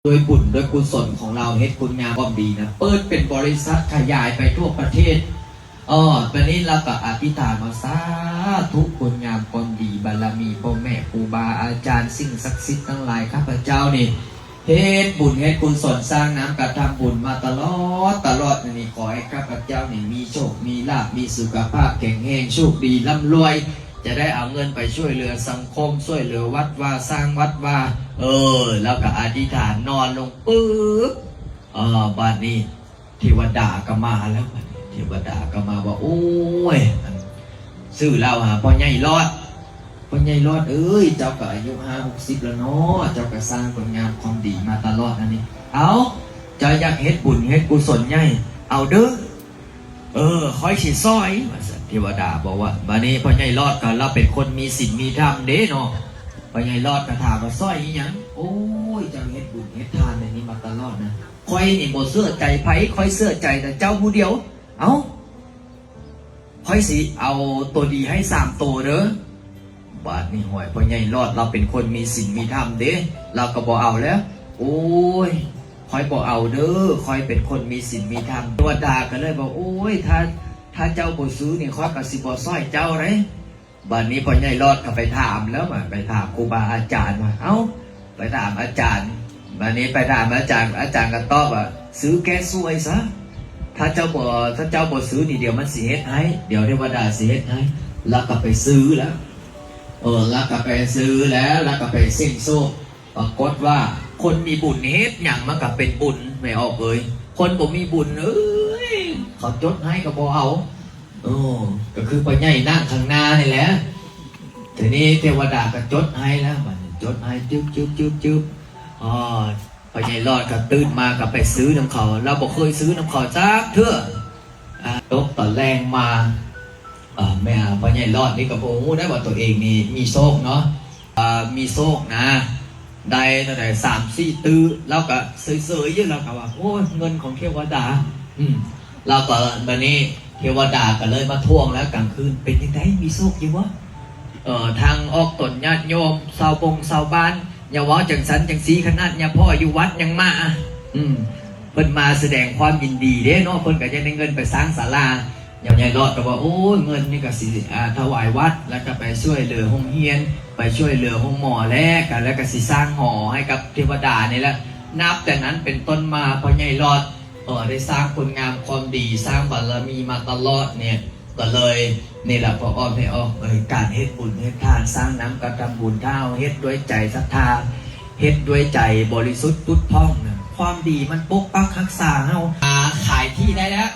ດ້ວຍບຸນດ້ວຍກຸສົນຂອງລາວ ເຮັດຄຸນງາມຄວາມດີນະ ເປີດເປັນບໍລິສັດຂະຫຍາຍໄປທົ່ວປະເທດ. ເອີ ບາດນີ້ລາວກໍອະທິຖານວ່າ ສາທຸ ຄຸນງາມຄວາມດີ ບາລະມີພໍ່ແມ່ຄູບາອາຈານ ສິ່ງສັກສິດທັງຫຼາຍ ຂ້າພະເຈົ້ານີ້ເຮັດບຸນເຮັດກຸສົນ ສ້າງນ້ຳກະທຳບຸນມາຕະຫຼອດ ຕະຫຼອດນີ້ ຂໍໃຫ້ຂ້າພະເຈົ້ານີ້ມີໂຊກມີລາບ ມີສຸຂະພາບແຂງແຮງ ໂຊກດີ ລ່ຳລວຍ ຈະໄດ້ເອົາເງິນໄປຊ່ວຍເຫຼືອສັງຄົມ ຊ່ວຍເຫຼືອວັດວາ ສ້າງວັດວາ. ເອີ ລາວກໍອະທິດຖານນອນລົງປຶບ ເອີ ບາດນີ້ເທວະດາກໍມາແລ້ວ ບາດນີ້ເທວະດາກໍມາວ່າ ໂອ້ຍ ອັນ ຊື່ລາວຫາພໍ່ໃຫຍ່ຫຼອດ ພໍ່ໃຫຍ່ຫຼອດເອີຍ ເຈົ້າກໍອາຍຸຫ້າຫົກສິບແລ້ວເນາະ ເຈົ້າກໍສ້າງຄຸນງາມຄວາມດີມາຕະຫຼອດ ອັນນີ້ ເອົາ ເຈົ້າຢາກເຮັດບຸນເຮັດກຸສົນໃຫຍ່ ເອົາເດີ້ ເອີ ຂ້ອຍຊິຊ່ອຍ ວ່າຊັ້ນ ເທວະດາບອກວ່າ. ບາດນີ້ພໍ່ໃຫຍ່ຫຼອດກໍລາວເປັນຄົນມີສິນມີທຳເດ້ເນາະ ພໍ່ໃຫຍ່ຫຼອດກໍຖາມວ່າ ຊ່ອຍອີ່ຫຍັງ? ໂອ້ຍ ເຈົ້າເຮັດບຸນເຮັດທານແນວນີ້ມາຕະຫຼອດນະ ຂ້ອຍນີ້ບໍ່ເຊື່ອໃຈໃຜ ຂ້ອຍເຊື່ອໃຈແຕ່ເຈົ້າຜູ້ດຽວ. ເອົ້າ ຂ້ອຍຊິເອົາໂຕດີໃຫ້ສາມໂຕເດີ້. ບາດນີ້ຫ້ວຍ ພໍ່ໃຫຍ່ຫຼອດລາວເປັນຄົນມີສິນມີທຳເດ້ ລາວກໍບໍ່ເອົາແລ້ວ. ໂອ້ຍ ຂ້ອຍບໍ່ເອົາເດີ້ ຂ້ອຍເປັນຄົນມີສິນມີທຳ. ເທວະດາກໍເລີຍບອກ ໂອ້ຍ ຖ້າ ຖ້າເຈົ້າບໍ່ຊື້ນີ້ ຂ້ອຍກໍຊິບໍ່ຊ່ອຍເຈົ້າເດ້. ບາດນີ້ພໍ່ໃຫຍ່ຫຼອດກໍໄປຖາມແລ້ວ ໄປຖາມຄູບາອາຈານວ່າ ເອົ້າ ໄປຖາມອາຈານ ບາດນີ້ໄປຖາມອາຈານ ອາຈານກໍຕອບວ່າ ຊື້ແກ້ຊ່ວຍຊະ ຖ້າເຈົ້າບໍ່ ຖ້າເຈົ້າບໍ່ຊື້ນີ້ ດຽວມັນຊິເຮັດໃຫ້ ດຽວເທວະດາຊິເຮັດໃຫ້. ລາວກໍໄປຊື້ແລ້ວ ເອີ ລາວກໍໄປຊື້ແລ້ວ ລາວກໍໄປສ່ຽງໂຊກ ປາກົດວ່າຄົນມີບຸນເຮັດຫຍັງມັນກໍເປັນບຸນ ແມ່ອອກເອີຍ ຄົນບໍ່ມີບຸນເອີຍ ເຂົາຈົດໃຫ້ກໍບໍ່ເອົາ. ເອີ ກໍຄືພໍ່ໃຫຍ່ນັ່ງຂ້າງໜ້ານີ້ແຫຼະ. ທີນີ້ເທວະດາກໍຈົດໃຫ້ແລ້ວ ບາດນີ້ຈົດໃຫ້ ຈຶບ ຈຶບ ຈຶບ ຈຶບ ອໍ ພໍ່ໃຫຍ່ຫຼອດກໍຕື່ນມາກໍໄປຊື້ນຳເຂົາ ລາວບໍ່ເຄີຍຊື້ນຳເຂົາຈັກເທື່ອ. ອ່າ ຕົກຕອນແລງມາ ເອີ ແມ່ ພໍ່ໃຫຍ່ຫຼອດນີ້ກໍບໍ່ຮູ້ໄດ້ວ່າຕົວເອງນີ້ມີໂຊກເນາະ ອ່າ ມີໂຊກນະ ໄດ້ເທົ່າໃດ ສາມສີ່ຕື້ ລາວກໍເຊີຍໆຢູ່ ລາວກໍວ່າ ໂອ້ຍ ເງິນຂອງເທວະດາ. ອືມ ລາວກໍ ບາດນີ້ເທວະດາກໍເລີຍມາທວງແລ້ວກາງຄືນ ເປັນຈັ່ງໃດ ມີໂຊກຢູ່ບໍ່? ເອີ ທາງອອກຕົນຍາດໂຍມ ຊາວບົງຊາວບ້ານ ຢ່າເວົ້າຈັ່ງຊັ້ນຈັ່ງຊີ້ ຂະໜາດຍາພໍ່ຢູ່ວັດຍັງມາ. ອືມ ເພິ່ນມາສະແດງຄວາມຍິນດີເດ້ເນາະ ເພິ່ນກໍຢາກໄດ້ເງິນໄປສ້າງສາລາ. ຍາຍຫຼອດກໍວ່າ ໂອ້ຍ ເງິນນີ້ກໍຊິ ອ່າ ຖວາຍວັດ ແລ້ວກໍໄປຊ່ວຍເຫຼືອໂຮງຮຽນ ໄປຊ່ວຍເຫຼືອໂຮງໝໍແຫຼະ ກໍ ແລ້ວກໍຊິສ້າງຫໍໃຫ້ກັບເທວະດານີ້ແຫຼະ. ນັບແຕ່ນັ້ນເປັນຕົ້ນມາ ພໍ່ໃຫຍ່ຫຼອດ ເອີ ໄດ້ສ້າງຄຸນງາມຄວາມດີ ສ້າງບາລະມີມາຕະຫຼອດນີ້ ກໍເລີຍ ນີ້ແຫຼະ ພໍ່ອ້ອມແມ່ອອກເອີຍ ການເຮັດບຸນເຮັດທານ ສ້າງນ້ຳກະທຳບຸນ ຖ້າເຮົາເຮັດດ້ວຍໃຈສັດທາ ເຮັດດ້ວຍໃຈບໍລິສຸດຜຸດຜ່ອງນະ ຄວາມດີມັນປົກປັກຮັກສາເຮົາ. ອ່າ ຂາຍທີ່ໄດ້ແລ້ວ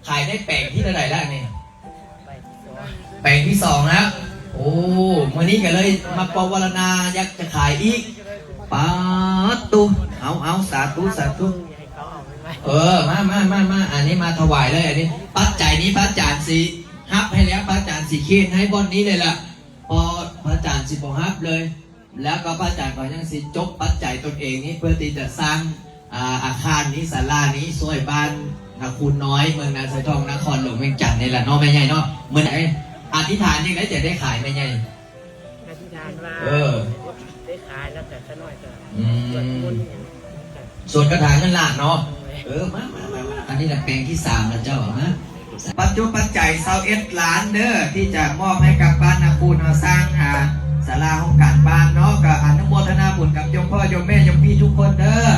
ຂາຍໄດ້ແປງທີ່ເທົ່າໃດແລ້ວນີ້? ແປງທີ່ສອງແລ້ວ. ໂອ້ ມື້ນີ້ກໍເລີຍມາປະວາລະນາ ຢາກຈະຂາຍອີກ. ປາດໂທ້ ເອົາ ເອົາ ສາທຸ ສາທຸ. ເອີ ມາ ມາ ມາ ມາ ອັນນີ້ມາຖວາຍເລີຍ ອັນນີ້ປັດໄຈນີ້ ພະອາຈານຊິຮັບໃຫ້ແລ້ວ ພະອາຈານຊິເຄນໃຫ້ບ່ອນນີ້ເລີຍລະ ເພາະພະອາຈານຊິບໍ່ຮັບເລີຍ. ແລ້ວກໍພະອາຈານກໍຍັງຊິຈົກປັດໄຈຕົນເອງນີ້ ເພື່ອທີ່ຈະສ້າງ ອ່າ ອາຄານນີ້ ສາລານີ້ ຊ່ວຍບ້ານນາຄູນນ້ອຍ ເມືອງນາຊາຍທອງ ນະຄອນຫຼວງວຽງຈັນນີ້ແຫຼະເນາະ ແມ່ໃຫຍ່ເນາະ. ມື້ໃດ ອະທິຖານຈັ່ງໃດຈະໄດ້ຂາຍ ແມ່ໃຫຍ່? ອະທິຖານວ່າ ເອີ ໄດ້ຂາຍແລ້ວກໍຂະນ້ອຍກໍ ອືມ ສວດມົນຫຍັງ ສວດຄາຖາເງິນລ້ານເນາະ. ເອີ ມາ ມາ ມາ ມາ ອັນນີ້ລະແປງທີສາມລະເຈົ້າ ມາ. ປັດຈຸປັດໄຈຊາວເອັດລ້ານເດີ ທີ່ຈະມອບໃຫ້ກັບບ້ານນາຄູນເຮົາ ສ້າງ ອ່າ ສາລາຫ້ອງການບ້ານເນາະ. ກໍອະນຸໂມທະນາບຸນກັບໂຍມພໍ່ໂຍມແມ່ໂຍມພີ່ທຸກຄົນເດີ.